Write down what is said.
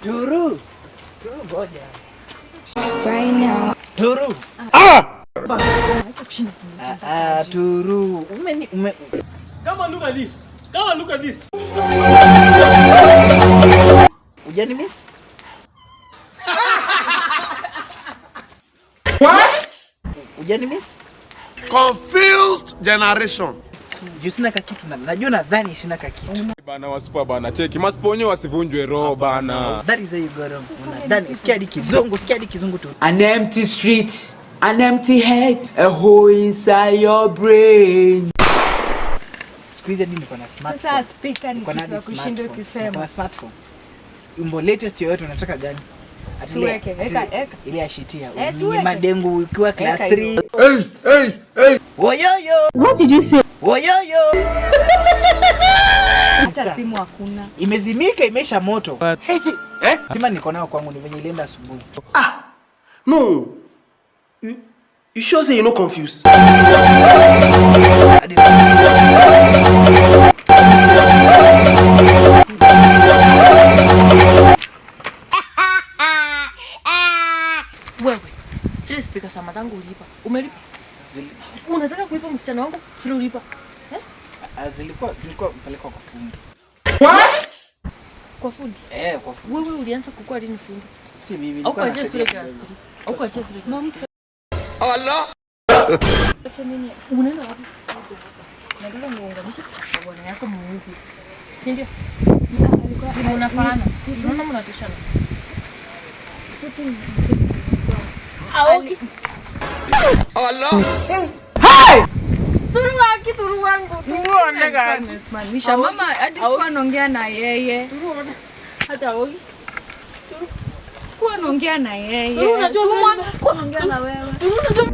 Turu. Turu, ngoja. Right now. Turu. Ah! Ah, Turu. Ume Come and look at this. Come and look at this. Ujani miss? What? Ujani miss? Confused generation. Juu sina kakitu na najua nadhani sina kakitu. Bana wasupa bana cheki masponyo wasivunjwe roho bana. That is how you got on. Unadhani sikia hadi kizungu, sikia hadi kizungu tu. An empty street, an empty head, a hole inside your brain. Siku hizi hadi niko na smartphone. Sasa speaker ni Niko na kitu ya hadi kushinda smartphone. ukisema. Niko na smartphone. Wimbo latest yoyote unataka gani? Ati ile- Tuweke, ati weka, ile- weka. Ile ya shitia. Eh, Ni tuweke. madengu ukiwa class Weka 3. hiyo. Hey, hey, hey. Woyoyo. What did you say? Woyoyo. Hata simu hakuna. Imezimika, imesha moto. Eh? Sima niko nayo kwangu ni venye ilienda asubuhi. No. You sure say you no confused? Hadi Wewe, zile spika za matangu ulipa. Umelipa? Unataka kuipa msichana wangu? Sio ulipa. Eh? Ah, zilikuwa mpelekwa kwa fundi. What? Kwa fundi. Eh, kwa fundi. Wewe ulianza kukua lini fundi? Si mimi Au nilikuwa kuachia nasaidia shule class kidogo. 3? Au kuachia shule class Allah. Acha mimi Unaenda wapi? Kuja hapa. Nataka niunganishe na bwana yako mweupe. Si ndio? Si mnafanana? Unaona mnatishana? sote ni Aoki. Allah. Turu waki turu wangu. Turu onega. amesimamisha mama hadi sikuwa naongea na yeye. Turu ona. Hata aoki. Sikuwa naongea na yeye. Turu unajua Sikuwa naongea na wewe. Turu unajua